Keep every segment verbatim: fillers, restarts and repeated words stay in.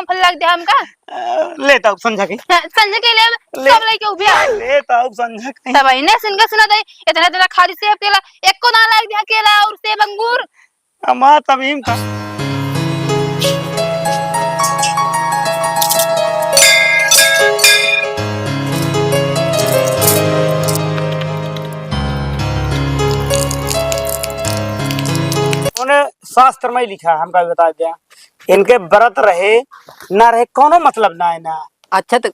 फल लाग दे हमका। अ, ले ताऊ संझा के। हाँ, संझा के ले, ले। सब लेके उबिया। ले ताऊ संझा के। तब इन्हें सिनका सुना दे, इतना, इतना खाली सेब केला, एको दाना लाग दे केला और सेब अंगूर। हमार तमीम था। उन्हें शास्त्र में लिखा, हमका बता दिया, इनके व्रत रहे ना रहे, कौनो मतलब ना है ना। अच्छा, तो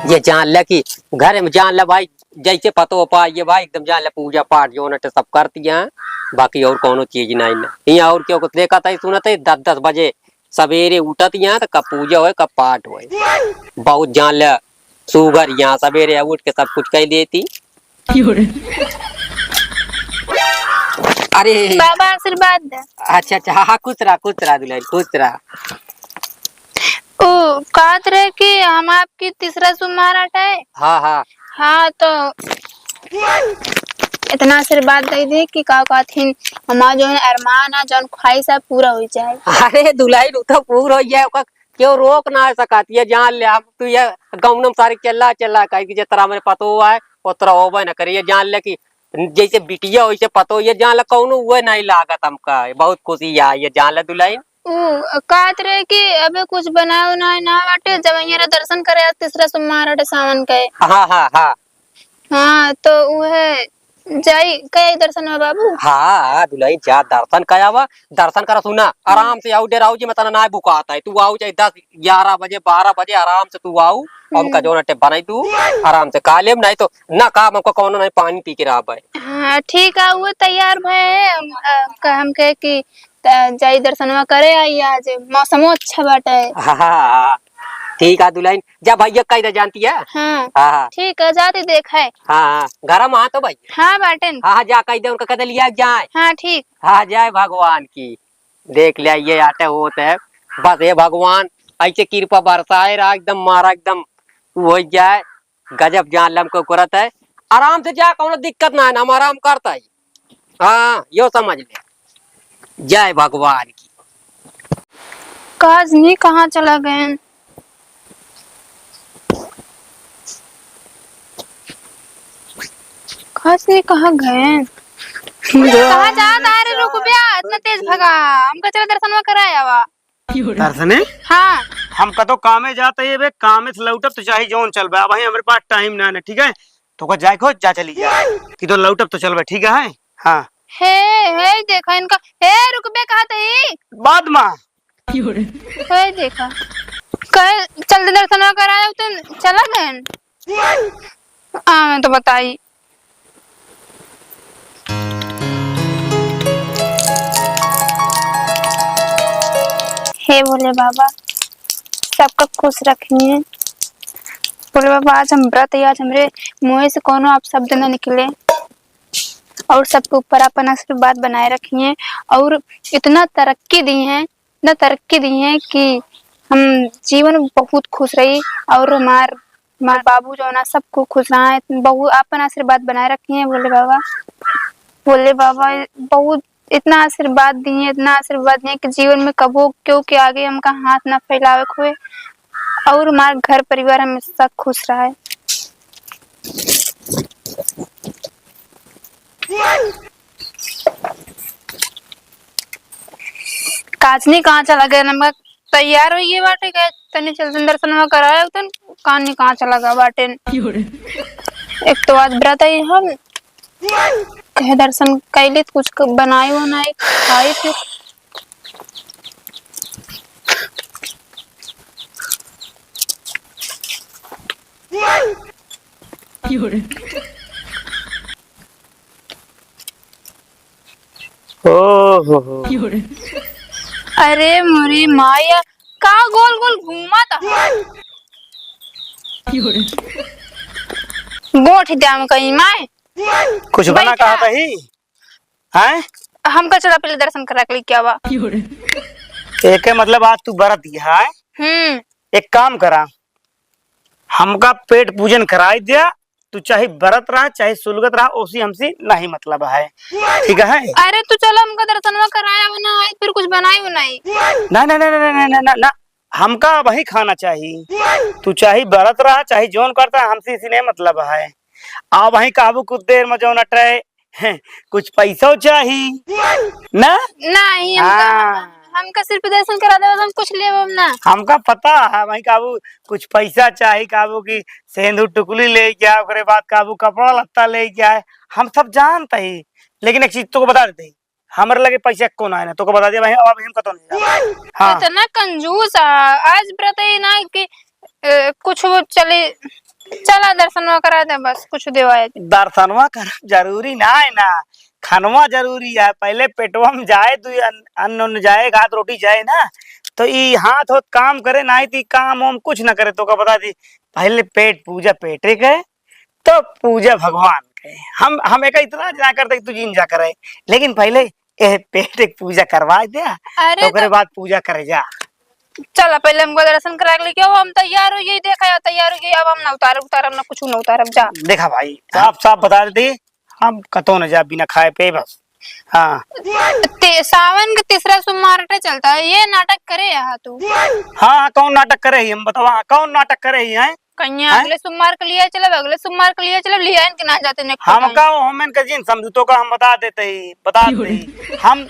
ये जान ले कि घर में जान ले भाई, जैसे पतो पा ये भाई, एकदम जान ले पूजा पाठ जो नटे सब करती हैं, बाकी और कोनो चीज नहीं ना। यहाँ और क्यों कुछ देखत ही सुनत ही, दस दस बजे सवेरे उठत यहाँ तो कब पूजा होए, कब पाठ होए। बहुत जान ले सुगर यहाँ सवेरे उठ के सब कुछ कह देती। अरे। बाबा आशीर्वाद दे। अच्छा, अच्छा, हाँ, हाँ, खुश रहा, खुश रहा दुल्हन, खुश रहा। ओ, कहत रहे कि हम आपकी तीसरा सोमवार हटे। हाँ, हाँ। हाँ, तो इतना आशीर्वाद दे दे कि का कहथिन, हमार जौन अरमान है, जौन ख्वाहिश है, पूरा हो जाए। अरे दुल्हन, उ तो पूरा हो जाए, ओका क्यों रोक ना सकत, ये जान ले। हम तू ये गौनम सारे चिल्ला चिल्ला कहे कि जिस तरह मेरे पतो है, उस तरह होबे न करे। ये जान ले कि जैसे बिटिया वैसे पतो, ये जान ले कौनो हुए नहीं लागत हमका। बहुत खुशी है, ये जान ले दुल्हन। ऊ कहत रहे कि अबे कुछ बनाए उनाए ना बाटे, जब यहाँ दर्शन करे आज तीसरा सोमवार हटे सावन के। हाँ, हाँ, हाँ। हाँ, तो उहे जाई, कई दर्शन में बाबू? हाँ, हाँ, दुल्हन जा दर्शन कयावा, दर्शन करा सुना, आराम से आऊ, डेराऊ जी, मैं तना ना बुकात है, तू आऊ चाहे दस, ग्यारह बजे, बारह बजे आराम से तू आऊ, हमका हम्म। जौन अटे बनाई तू, आराम से खा लेब, नहीं तो ना काम हमका कौनो नहीं, पानी पी के रहबे। हाँ, ठीक है, वो तैयार भए, हम, अ, क-, हम कहे कि त जाई दर्शनवा करे आई, आज मौसमो अच्छा बाटे। हाँ, हाँ, हाँ। ठीक है दुल्हन, जा भैया कह दे जानती है। हाँ, हाँ, हाँ। ठीक है, जाते देख है। हाँ, हाँ, घर में हाँ तो भाई। हाँ, बाटेन। हाँ, हाँ, जा कह दे उनका, कह दे लिया जाए। हाँ, ठीक। हाँ, जय भगवान की। देख लिया, ये आटे होत है। बस हे भगवान, ऐसे कृपा बरसाए रहा, एकदम मारा, एकदम हो जाए। गजब जान लम को करत है। आराम से जा, कौनो दिक्कत ना है ना, हम आराम करता है। हाँ, यो समझ ले। जय भगवान की। काजनी कहाँ चला गए? काजनी कहाँ गए? कहाँ जात आ रे, रुक बे, इतना तेज भगा। हमका चला दर्शनवा कराए आवा। दर्शने? हाँ। हम कतो कामे जात है बे, कामे से लौटब तो चाहे जौन चल बे, अब हमरे पास टाइम ना है, ठीक है? तो का जाए को जा, चली जा। कि तो लौटब तो चल बे, ठीक है? हाँ। हे, हे, देखा इनका, हे, रुक बे, कहा तही? बाद मा। हे, देखा। कहे, चल दे दर्शनवा कराए, तुम चला गए? आ, मैं तो बताई। हे भोले बाबा, सबका खुश रखिए। भोले बाबा, आज हम व्रत है, आज हमरे मुँह से कोनो अपशब्द न निकले और सबके ऊपर अपन आशीर्वाद बनाए रखिए और इतना तरक्की दी हैं, इतना तरक्की दी हैं कि हम जीवन में बहुत खुश रही और हमार, हमार बाबू जौना सबको खुश रहा है। बहुत अपन आशीर्वाद बनाए रखिए भोले बाबा। भोले बाबा बहुत इतना आशीर्वाद दिए, इतना आशीर्वाद दिए कि जीवन में कबो केहू के आगे हमका हाथ ना फैलावे के हुए और हमार घर परिवार हमेशा खुश रहे। काजनी कहाँ चला गए? नमक तैयार होइए बाटे, गए तनी चल दर्शनवा कराए, उतन काजनी कहाँ चला गए बाटे? एक तो आज व्रत है हम, कहे दर्शन कैली, कुछ क-, बनाई उनाई खाई फिर। ओ हो हो। अरे मोरी माया, का गोल गोल घूमत है? गोठ द्याम कहीं माय। कुछ बना बैठा। कहा तही? हैं? हमका चला पहले दर्शन करा के लेके आवा। एके मतलब आज तू बरत ही है? हम्म। एक काम करा, हमका पेट पूजन कराई द्या, तू चाहे बरत रहा, चाहे सुलगत रहा, ओसी हमसे नहीं मतलब है, ठीक है? अरे तू चलो, हमका दर्शनवा कराया बना, आज फिर कुछ बनाई बनाई। ना, ना, ना, ना, ना, ना, ना, ना, ना। हमका वही खाना चाही। तू चाहे बरत रहा, चाहे जौन करता, हमसे इसी नहीं मतलब है। आ वही काबू कुछ देर में जौन अटै, कुछ पैसो चाही ना? नहीं, हमका, हाँ। हमका सिर्फ दर्शन करा दे, हम कुछ लेब हम ना। हमका पता है, वही काबू कुछ पैसा चाही, काबू की सेंदूर टुकली लेके आए, ओकरे बाद काबू कपड़ा लत्ता लेके आए, हम सब जानते ही। लेकिन एक चीज तोको बता देते ही, हमरे लगे पैसा एको ना है ना, तोको बता दिया भाई, अब हम कतौ नहीं जाब। हाँ। इतना कंजूस आ, आज व्रत ही ना कि, ए, कुछ वो चले, चला दर्शनवा करा दे, बस कुछ देवाए दे। दर्शनवा करब जरूरी ना है ना, खनवा जरूरी है। पहले पेटवा में जाए, दू अन्न, अन्न उन्न जाए, एक हाथ रोटी जाए ना, तो ई हाथ होत काम करे, ना तो ई काम वाम कुछ ना करे। तोका बता दी, पहले पेट पूजा पेटे के, तो पूजा भगवान के। हम, हम एका इतना ना करते कि तू जिन जा करे, लेकिन पहले ए पेट के पूजा करवा दे, अरे तो ओकरे तो बाद पूजा करे जा। चला, पहले हमको दर्शन करा के लेके आओ, हम तैयार हो गई, देखा यार, तैयार हो गई, अब हम ना उतारब, उतारब ना, कुछ ना उतारब, जा। देखा भाई, साफ साफ बता देते, हम कतौ न जाब बिना खाए पे बस। हाँ। ते, सावन के तीसरा सोमवार अटे चलता है, ये नाटक करे यहाँ तू। हाँ, हाँ, कौन नाटक करे ही, हम बतावा, हाँ, कौन नाटक करे ही, हैं? कन्या हैं? अगले सोमवार के लिए चलब, अगले सोमवार के लिए चलब, लियाइन के ना जाते ने हमका ओहमन के जिन समझू, तोका हम बता देते ही, बता देते ही। हम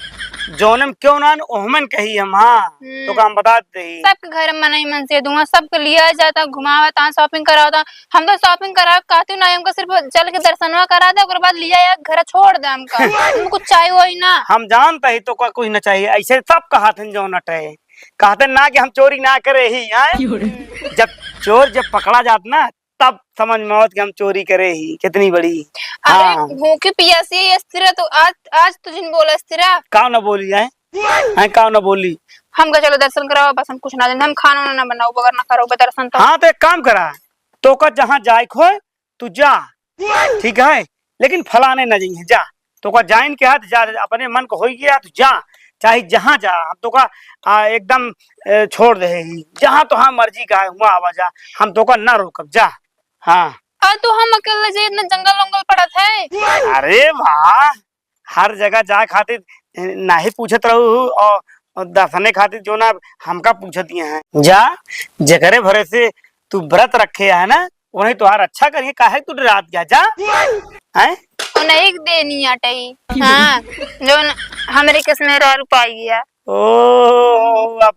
जौने में क्यों ना, ओहमन कही हम, हाँ, हम्म। तोका हम बता देते ही। सबके घर में नहीं मन से दूंगा, सबके लिया जाता, घुमावता, shopping करावता। हम तो shopping करावे कहती ना, हमका सिर्फ चल के दर्शनवा करा दे, ओकर बाद लिया या घर छोड़ दे हमका। हमको कुछ चाहिए वही ना। हम जानते ही तोका कुछ ना चाहिए, ऐसे सब कहत हैं जौन अटे। कहते ना कि हम चोरी ना करे ही, आए? क्यों रे? जब चोर जब पकड़ा जात ना, तब समझ में आवत कि हम चोरी करे ही, कितनी बड़ी। अरे, हाँ। भूखी पियासी है स्थिरा, तो आज, आज तो जिन बोला स्थिरा। काव ना बोली है? हैं, काव ना बोली? हमका चलो दर्शन कराओ, बस हम कुछ ना देन, हम खाना ना बनाओ, बगैर ना करो दर्शन तो। हाँ, तो एक काम करा, तोका जहाँ जाए खोए, तू जा, ठीक है, लेकिन फलाने न जइहे, जा। तोका जाइन के हाथ जा, अपने मन को होई गया, तू जा, चाहे जहाँ जा, हम तोका, आ, एकदम, ए, छोड़ दे ही, जहाँ तोहार मर्जी का है, हुआ आवा जा, हम तोका ना रोकब, जा। हाँ। और तू हम अकेले जे इतना जंगल वंगल पड़त है? अरे वाह, हर जगह जाए खातिर, ए, नाही पूछत रहू और, और दर्शने खातिर जो ना हमका पूछत हैं। जा, जेकरे भरोसे तू व्रत रखे है ना, उन्हें तोहार अच्छा करिए, काहे तू डरात गया, जा। हैं? उन्हें एक देनी अटई। हाँ, जो न-, हमरे किस में रह रुपाई गया। ओ, अब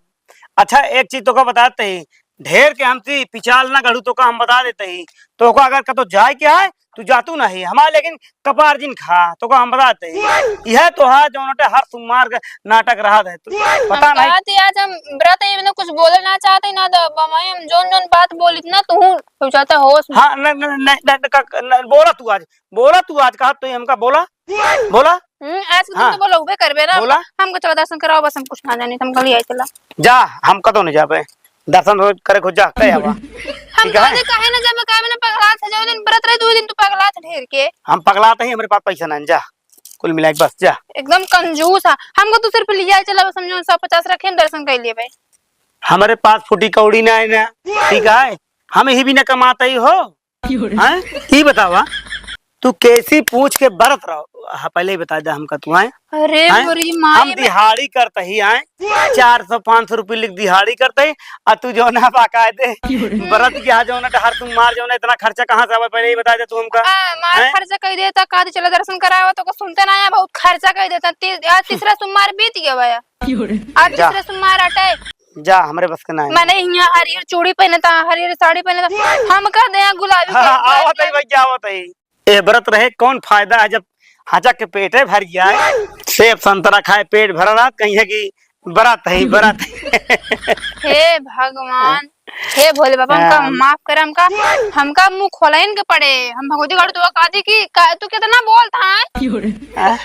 अच्छा, एक चीज तोका बताते ही, ढेर के हमसे पिछाल ना गढ़ू, तोका हम बता देते ही, तोका अगर कतो जाए के है, तू जातू नहीं, हमारे लेकिन कपार जिन खा, तोका हम बता देते ही। यह तो है, जौन अटे हर सोमवार के नाटक रहा है, तू पता हम नहीं। कहत ही आज हम व्रत है, मतलब कुछ बोले ना चाहते ही ना, तो अब हम, हम जौन जौन बात बोली ना, तू हो जाता होश में। हाँ, न, न, न, न, न, का, न, बोला तू आज, बोला तू आज, कहा तू हमका बोला, बोला। हम्म, आज के दिन हाँ। तो बोला, उबे करबे ना। बोला। हमको चलो दर्शन कराओ, बस हम कुछ ना जानी, तुम गली आई चला। जा, हम कतो नहीं जाबे। दर्शन हो करे खुद जा, कहे आवा। हम ठीक है? कहते काहे ना जाबे, काहे ना पगलात है, जो दिन व्रत रहे, दो दिन तो पगलात ढेर के। हम पगलात ही, हमरे पास पैसा नहीं, जा। कुल मिला के बस, जा। एकदम कंजूस है। हमको तू सिर्फ लिया चला, बस हम जो सौ पचास रखे, हम दर्शन कर लिए भाई। हमरे पास फूटी कौड़ी ना है ना, ठीक है? हम ही भी ना कमाते ही हो। हैं? ई बतावा, तू कैसी पूछ के बरत रहो? हाँ, पहले ही बता दे हमका तू, हैं? अरे हैं? मोरी माई हम बे- दिहाड़ी करते ही, हैं? चार सौ पाँच सौ रुपये लिख दिहाड़ी करते ही, आ तू जो ना बाकायदे बरत के यहाँ जो ना डहर तू मार जो ना, इतना खर्चा कहाँ से आवे, पहले ही बता दे तू हमका। आ, मार हैं? खर्चा कह देता, का चला दर्शन करावा, तो को सुनते ना है, बहुत खर्चा कह देता। ती-, आज तीसरा सोमवार बीत गया भाई। आज जा। तीसरा सोमवार अटे। जा, हमरे बस के ना है। मने यहाँ हरियर चूड़ी पहनता, हरियर साड़ी पहनता, हम कह दे यहाँ गुलाबी हाँ, पहन हाँ, आवत है के। भैया, आवत है। ए व्रत रहे कौन फायदा है जब हजक के पेटे भर गया है? सेब संतरा खाए पेट भरा रहा, कहीं है कि व्रत है, व्रत है। हे भगवान, हे भोले बाबा, हमका हाँ। माफ करे, हमका, हमका मुंह खोलाइन के पड़े। हम भगवती गढ़ दुआ कह दी कि का, तू कितना बोलता है? हाँ?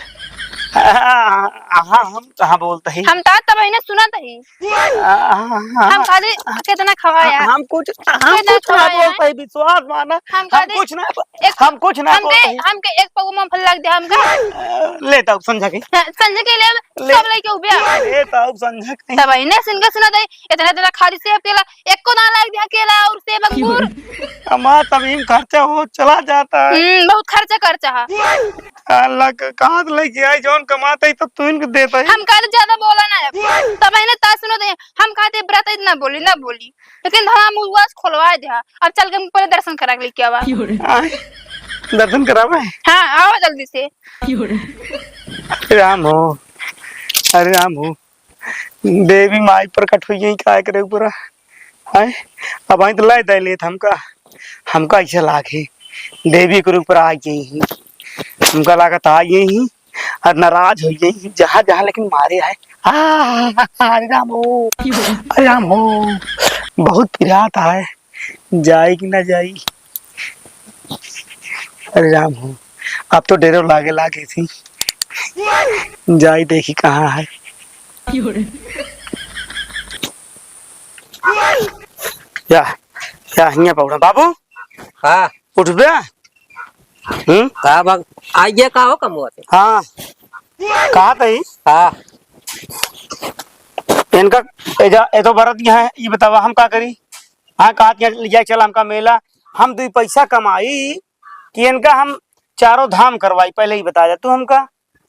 हाँ, हाँ, हम कहाँ बोलत ही? हम ता तब इन्हें सुनत ही। आ, हाँ, हाँ, हम खाली कितना खवाया। हम कुछ, हम कितना कुछ ना खवाया बोलत ही, विश्वास माना। हम हम खाली कुछ ना, एक, हम कुछ ना हमके, बोलत ही। हमके एक पगुआ मूंगफली लाग दे हमका। आ, ले तब संझा के। हाँ, संझा के ले, ले। सब लेके उबिया। ले तब संझा के। तब इन्हें सुन के सुनत ही, इतना, इतना खाली सेब केला, एको दाना लाग दे केला और सेब अंगूर। हमार तभी खर्चा हो चला जाता है। हम्म, बहुत खर्चा, खर्चा है। अल्लाह क-, कहाँ से लेके आई, जौन कमात ही तब तू इनके देता ही। हम कहते ज्यादा बोला ना अब। तब इन्हें ता सुनत ही, हम कहते व्रत इतना बोली, ना बोली। लेकिन धड़ा मुँह आज खोलवा दे। अब चल के हम पहले दर्शन करा के लेके आवा। आए, दर्शन करावे? हाँ, आओ जल्दी से। अरे राम हो, अरे राम हो, देवी माई प्रकट हुई है, का करे ऊपर? हैं? अब आई तो लै दे लेत हमका, हमका ऐसा लागे देवी के रूप पर आ गई ही, हमका लागत आ गई ही और नाराज हो गई ही, जहाँ जहाँ लेकिन मारे है। आ, अरे राम हो, अरे राम हो, बहुत पिरात है, जाई कि ना जाई? अरे राम हो, अब तो डेरो लागे लागे थी, जाई देखी कहाँ है। या, या, हियाँ पहुड़ा। बाबू, हाँ। उठबे? हम्म? का बा-, आइए, का हो कमवा से? हाँ। कहा तही? हाँ। इनका, ए जा, ए तो बरत यहाँ है, ये बतावा हम का करी? हाँ, कहा कि ले जाए चला हमका मेला, हम दुई पैसा कमाई कि इनका हम चारों धाम करवाई, पहले ही बता जा तू हमका।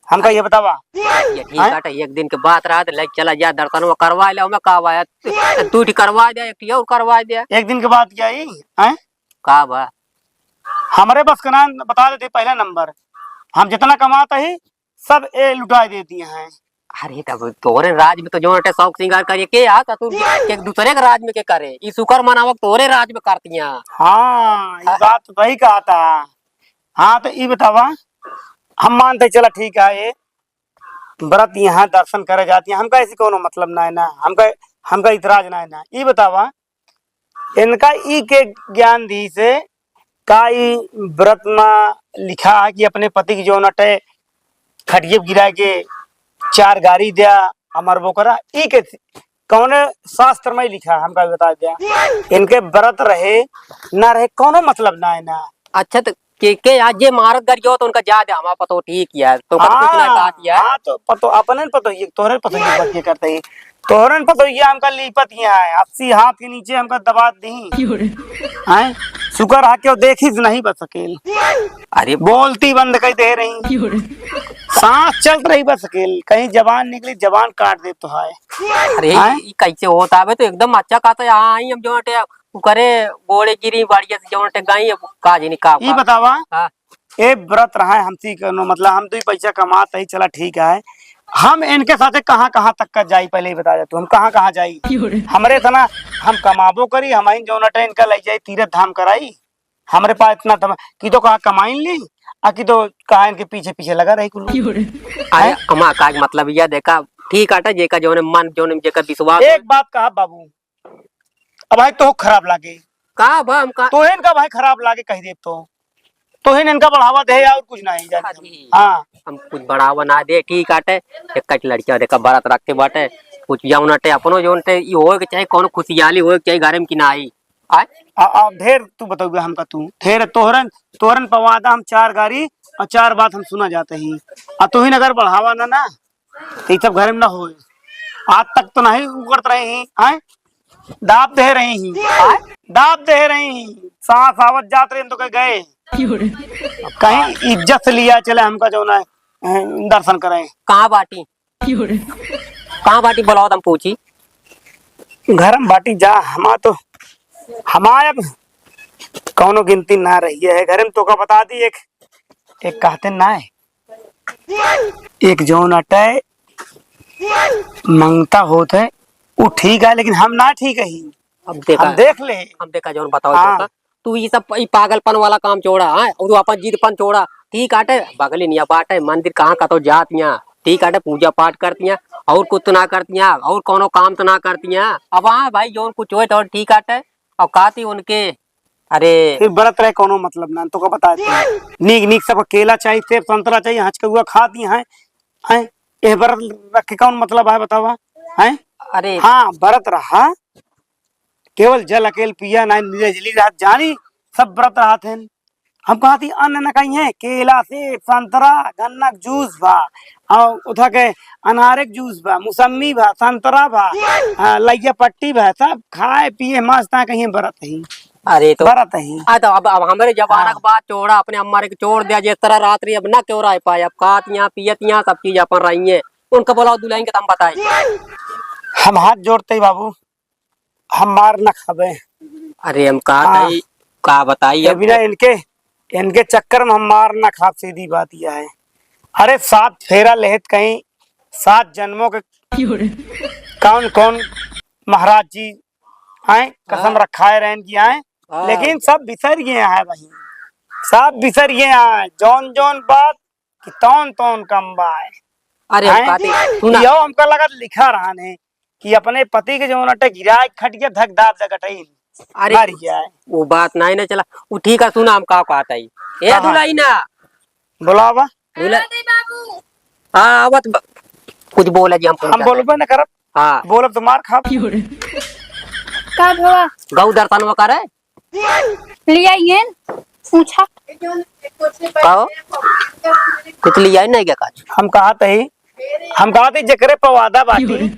हमका ये बतावा। ये ठीक हैं? बाटे, एक दिन के बात रहा, तो लेके चला जा, दर्शन वो करवा ले, हमें का बा, तू, तू ठीक करवा दे, एक ठीक और करवा दे। एक दिन के बात क्या ही, हैं? का बा? हमरे बस का ना, बता देते पहला नंबर, हम जितना कमात ही, सब ए लुटा देती हैं। अरे, तब तोरे राज में तो जो अटे शौक श्रृंगार करिए, के आ, का तू, के दूसरे के राज में के करे? ई शुक्र मनावक तोरे राज में करती हैं। हाँ, ये हाँ। बात तो सही कहा था। हाँ, तो ई बतावा, हम मानते, चला ठीक है, ये व्रत यहाँ दर्शन करे जाती हैं, हमका ऐसी कोनो मतलब ना है ना, हमका, हमका इतराज ना है ना। ई बतावा, इनका ई के ज्ञान दी से का ई व्रत में लिखा है कि अपने पति की जो नटे खटिए पे गिरा के चार गारी दिया, अमर वो करा, ई के कौने शास्त्र में लिखा है, हमका भी बता दिया। इनके व्रत रहे ना रहे, कोनो मतलब ना है ना। अच्छा, तो के, के आज जे मारत गरियो तो उनका जा दे, हमारा पतो ठीक है, तो उनका तो कुछ ना हाँ, कहत है। हाँ, तो पतो, अपने पतो ये, तोहरे पतो ये बात ये करते ही, तोहरे पतो ये हमका लीपत यहाँ है, अस्सी हाथ के नीचे हमका दबा दी। क्यों रे? हैं? शुक्र है कि वो देखी से नहीं बच सकेल। अरे बोलती बंद कर दे रही। क्यों रे? सांस चल रही बस सकेल, कहीं जबान निकली, जबान काट दे तो है। अरे हैं? ई कैसे होता है? तो एकदम अच्छा खासा यहाँ आई हम जो अटे, उ करे गोड़े गिरी बढ़िया से जो अटे गई, अब का जी नहीं का ई का। बतावा, हाँ। ए व्रत रहा है हमसे कनो, मतलब हम दुई पैसा कमात ही, चला ठीक है। हम इनके साथे कहाँ कहाँ तक का जाई, पहले ही बता दे तू, हम कहाँ कहाँ जाई? क्यों रे? हमरे इतना हम कमाबो करी, हम आइन जौन अटे इनका ले जाई तीरथ धाम कराई। हमरे पास इतना दम कि तो कहाँ कमाई ली, आ कि तो कहाँ इनके पीछे पीछे लगा रही कुल। क्यों रे? अरे हैं? अमा का मतलब ये देखा, ठीक आटा जेका जौन मन जौन जेका विश्वास एक बात कहा बाबू, अब भाई तो खराब लागे। का बा हमका? तोहेन का भाई खराब लागे कह देब तो। तोहेन इनका बढ़ावा दे और कुछ नहीं जाने। अरे। हाँ। हम कुछ बढ़ावा ना दे, ठीक आटे। एक कट लड़किया देखा बरत रखते बाटे। कुछ जौन अटे, अपनो जौन अटे, ई होए के चाहे, कौनो खुशियाली होए के चाहे, घर में कि ना आई। आय? आ, आ, ढेर तू बतौबे हमका तू। ढेर तोहरन, तोहरन पवादा हम चार गारी और चार बात हम सुना जाते ही। आ तोहिन अगर बढ़ावा ना, ना, तो ई सब घर में ना होए। आज तक तो नहीं उगड़त रहे ही, आय? दाब दे रही ही, आय? दाब दे रही ही। सांस आवत जात रहे तो कह गए। कहीं इज्जत से लिया चले हमका जो ना, अ, दर्शन करें। कहाँ बाटी? कहाँ बाटी बोलाओ तुम पूछी? घर में बाटी जा, हमार तो, हमार अब कौनो गिनती ना रही है। घर में तो का बता दी, एक, एक कहते ना है, एक जौन अटे मंगता होत है, वो ठीक है, लेकिन हम ना ठीक है। अब देखा, हम देख ले। हम देखा जौन बताओ हाँ। तोका, तू ई सब, ई पागलपन वाला काम छोड़ा, हाँ? और तू अपन जिदपन छोड़ा। ठीक आटे, बगली निया बाटे, मंदिर कहाँ कतो जात यहाँ। ठीक आटे, पूजा पाठ करती हैं, और कुछ तो ना करती हैं, और कोनो काम तो ना करती हैं। अब हाँ भाई, जौन कुछ होए तो ठीक आटे, और कहती उनके, अरे। फिर बरत रहे कोनो मतलब ना, तो का बता दे। नीक, नीक सब केला चाहिए, सेब, संतरा चाहिए, हचकउआ खाती हैं, हैं? एह बरत रख के कौन मतलब है, बतावा? हैं? अरे। हाँ, बरत रहा, केवल जल अकेल पिया, ना निर्जली रहत जानी, सब बरत रहत हैं। हम कहत ही अन्न न खइहें, केला, सेब, संतरा, गन्ना के जूस बा, और उठा के अनारे के जूस बा, मौसम्मी बा, संतरा बा, हाँ, लइया पट्टी बा, सब खाए पिए मस्त हैं, कहीं बरत ही। अरे तो बरत ही। आ तो अब, अब हमरे जमाना हाँ। के बात छोड़ा, अपने अम्मा रे के छोड़ दिया, जिस तरह रात रही, अब ना क्यों रह पाए, अब खात यहाँ, पियत यहाँ, सब चीज अपन रही है। उनका बोलाओ दुल्हन के, तम बताए। हम हाथ जोड़ते ही बाबू, हम मार ना खाबे। अरे हम का हाँ। बताई, का बताई ये अब? बिना इनके, इनके चक्कर में हम मार ना खाब, सीधी बात यह है। अरे सात फेरा लेहत कहीं, सात जन्मों के कौन कौन महाराज जी आए, कसम हाँ। रखाए रहन की आए, हाँ। लेकिन सब बिसर गए हैं भाई, सब बिसर गए हैं। जौन जौन बात कि तौन तौन कम बाय। अरे हम हैं? कहते, सुना। यो हमका लगत लिखा रहन है कि अपने पति के जौन अटे गिराए खटिया धक दाब दे गटई अरे, मर जाए। वो बात नहीं ना चला। वो ठीक है, सुना हम का कहत है। ए हाँ, हाँ। दुल्हनिया। बुलावा। दुल्हन-, हाँ, दे बाबू। हाँ, आवत ब-, कुछ बोला जी हम हम बोलबे न करब। हाँ। बोलब तो मार खाब। का भवा? गौ दर्शन वो करे। लियाइए, पूछा। का हो? कुछ लियाई नहीं क्या काज? हम कहत ही, हम कहत ही जेकरे पवादा बाटी,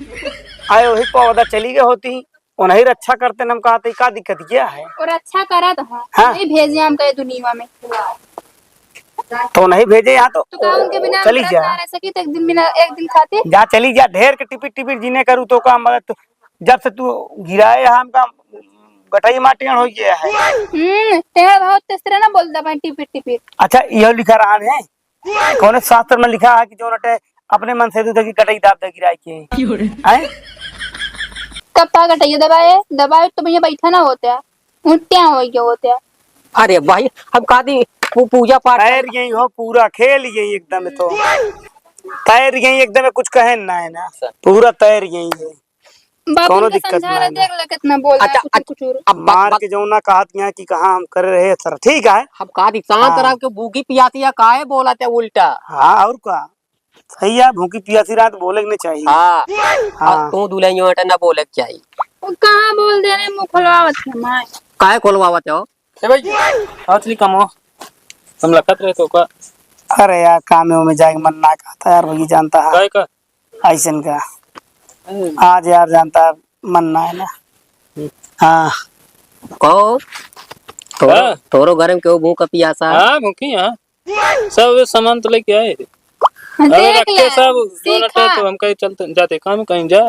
आए वही पवादा चली गए होती, उन्हीं रक्षा करते न, हम कहत ही का दिक्कत क्या है? और अच्छा करत है, हाँ। नहीं भेजे हम कहे दुनिया में। तो नहीं भेजे यहाँ तो तो का उनके बिना चली हम जा। ना रह सकी तो एक दिन बिना, एक दिन खातिर? जा चली जा, ढेर के टिपिट टिपिट जीने करू तो का मदद, जब से तू गिराए है हमका गटई माटियन हो गया है। हम्म, तेरा भाव तेसरे ना बोल दबा टिपिट टिपिट। अच्छा, यह लिखा रहा है, कौन शास्त्र में लिखा है कि जो नटे अपने मन से दूध की गटई दाब दे गिराए के? हैं? कब का गटई दबाए? दबाए तो भैया बैठा ना होता है, उठ्या हो गया होता है। अरे भाई, हम कहा दी, वो पूजा पाठ तैर गई हो पूरा, खेल गई एकदम तो। तैर गई एकदम, कुछ कहे ना है ना, पूरा तैर गई है। बाबू कौनो उनका दिक्कत समझा ना रहे, है। देख ले कितना बोल रहा है, अच्छा, कुछ, अच्छा, कुछ और। अब बक-, मार बक-, के जौना कहत यहाँ कि कहाँ हम करे रहे सर, ठीक है। हम कहा दी, शांत हाँ। रह के भूखी पियासी या काहे बोलत है उल्टा? हाँ, और का? सही है, भूखी पियासी रात बोले के नहीं चाहिए। हाँ। हाँ। और तू दुल्हन जो हटे ना बोले के चाहिए। वो कहाँ बोल दे रहे, मुँह खोलवावत है माय। काहे खोलवावत हो? ए भाई, आओ चली कमो। हम लखत रहे तो का? अरे यार, काम में जाए के मन ना कहता यार, वही जानता है। काहे का? ऐसन का? हम्म। आज यार जानता है, मन ना है ना। हम्म। हाँ। कहो, तोरो, हाँ। तोरो घर में केहू भूख पियासा है? हाँ, भूखी, हाँ। सब वे सामान तो लेके आए। अरे देख रख के ले, सब सीखा। दोनों तो हम कहीं चलते जाते काम कहीं जा।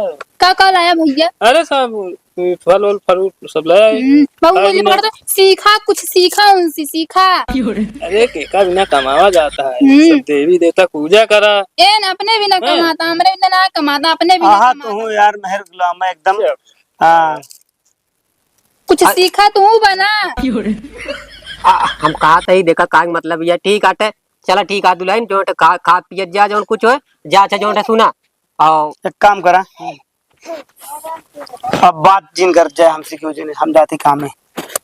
का का लाया भैया? अरे सब ये फल वल फ्रूट सब लाया है। हम्म, बाबू खाए बोलिए, पीने। पकड़ दो, सीखा, कुछ सीखा उनसे, सीखा। अरे केका बिना कमावा जाता है, हम्म। सब देवी देवता पूजा करा। ए ना, अपने बिना हैं? कमाता, हमरे बिना ना कमाता, अपने बिना आहा, कमाता। तू यार मेहर गुलाम है एकदम। अच्छा। हाँ। कुछ आ, सीखा तू बना। आ, हम कहा तही देखा का मतलब ये ठीक आटे, चला ठीक आ दुल्हन, जो आटे खा, खा पियत जा, जौन कुछ होए, जा, अच्छा, जो आटे सुना। आओ। एक काम करा, अब बात जिन कर जाए हमसे क्यों जिन, हम जाते काम में।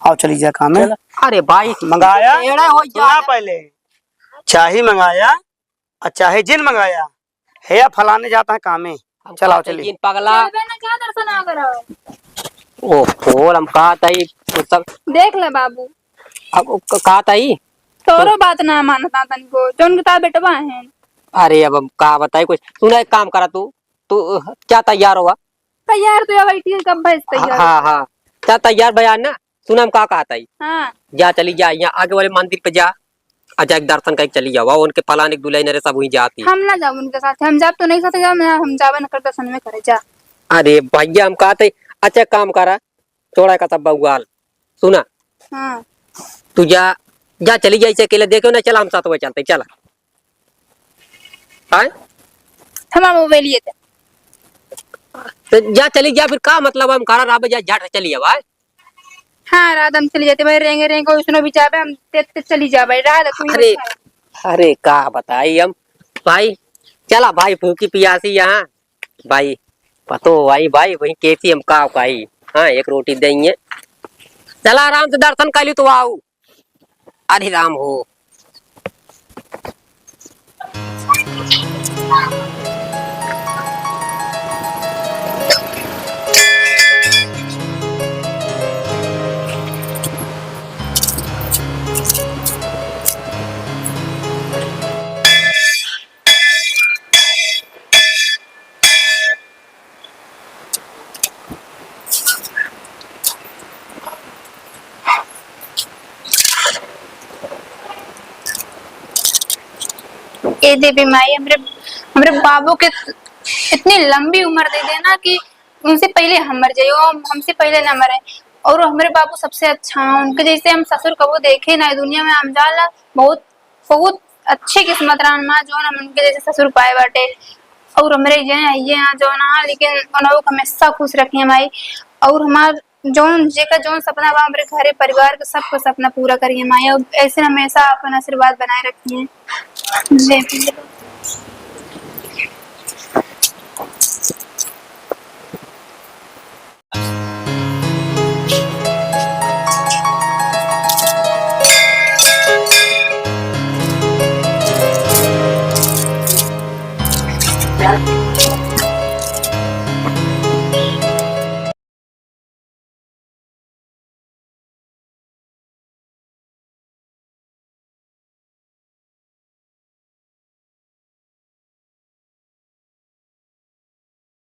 आओ चली जा काम में। चला। अरे भाई, मंगाया, टेढ़ा हो जा। सुना पहले, चाही मंगाया, और चाहे जिन मंगाया, हे या फलाने जाता है कामे। हम चलाओ, कहते चलिए। जिन पगला। चलबे ना क्या दर्शन आ करो? ओ, खोल, हम कहा ताई, वो सब। देख ले बाबू। अब वो क-, कहा ताई? तोरो बात ना मानता तनको, जौन के तार बेटवा है। अरे, अब हम का बताई कुछ। सुना, एक काम करा तू, तू, अ, क्या तैयार हुआ? तैयार तो या बैठी है, कब भैंस तैयार हाँ, हुआ? हाँ। क्या तैयार बयान ना? सुना हम का कहत हई। हाँ। जा चली जा, यहाँ आगे वाले मंदिर पे जा, आ जाके दर्शन करके चली जावा। उनके फलाने के दुल्हन रे सब वहीं जाती। हम ना जाब उनके साथ, हम जाब तो नहीं साथ जाब, ना हम जाबे न कर दर्शन में करे जा। अरे भैया हम कहत हई, अच्छा काम करा, छोड़ा का सब बउआल। सुना। हाँ। तू जा, जा चली जा, इसे अकेले देखे ना, चला हम साथ में चलते, चला। आय? हमार मोबाइल ये दे। तो जा चली जा, फिर का मतलब हम करा राबे जा, झट से चली जावा, आय? हाँ, रात हम चली जाते भाई, रेंगे रेंगे उसनो भी जाबे, हम ते, ते चली जाबे, रात तू ही अरे, बता। अरे का बताई हम भाई, चला भाई भूखी पियासी यहाँ भाई, पतो भाई, भाई वही कैसी हम का खाई, हाँ एक रोटी देंगे, चला आराम से दर्शन कर ली तो आओ। अरे राम हो। ए देवी माई, हमरे, हमरे बाबू के इतनी लंबी उम्र दे देना कि उनसे पहले हम मर जाए, वो हम, हमसे पहले ना मरे। और हमरे बाबू सबसे अच्छा हैं, उनके जैसे हम ससुर कबो देखे ना दुनिया में। हम जाला बहुत, बहुत अच्छे किस्मत रहन माँ, जौन हम उनके जैसे ससुर पाए बाटे। और हमरे ये, ये यहाँ जौन है, लेकिन उन्हों को हमेशा खुश रखिए माई। और हमार जौन, जेका जौन सपना बा, हमरे घरे परिवार के सबके सपना पूरा करिए माई। और ऐसे हमेशा अपन आशीर्वाद बनाए रखिए। जय।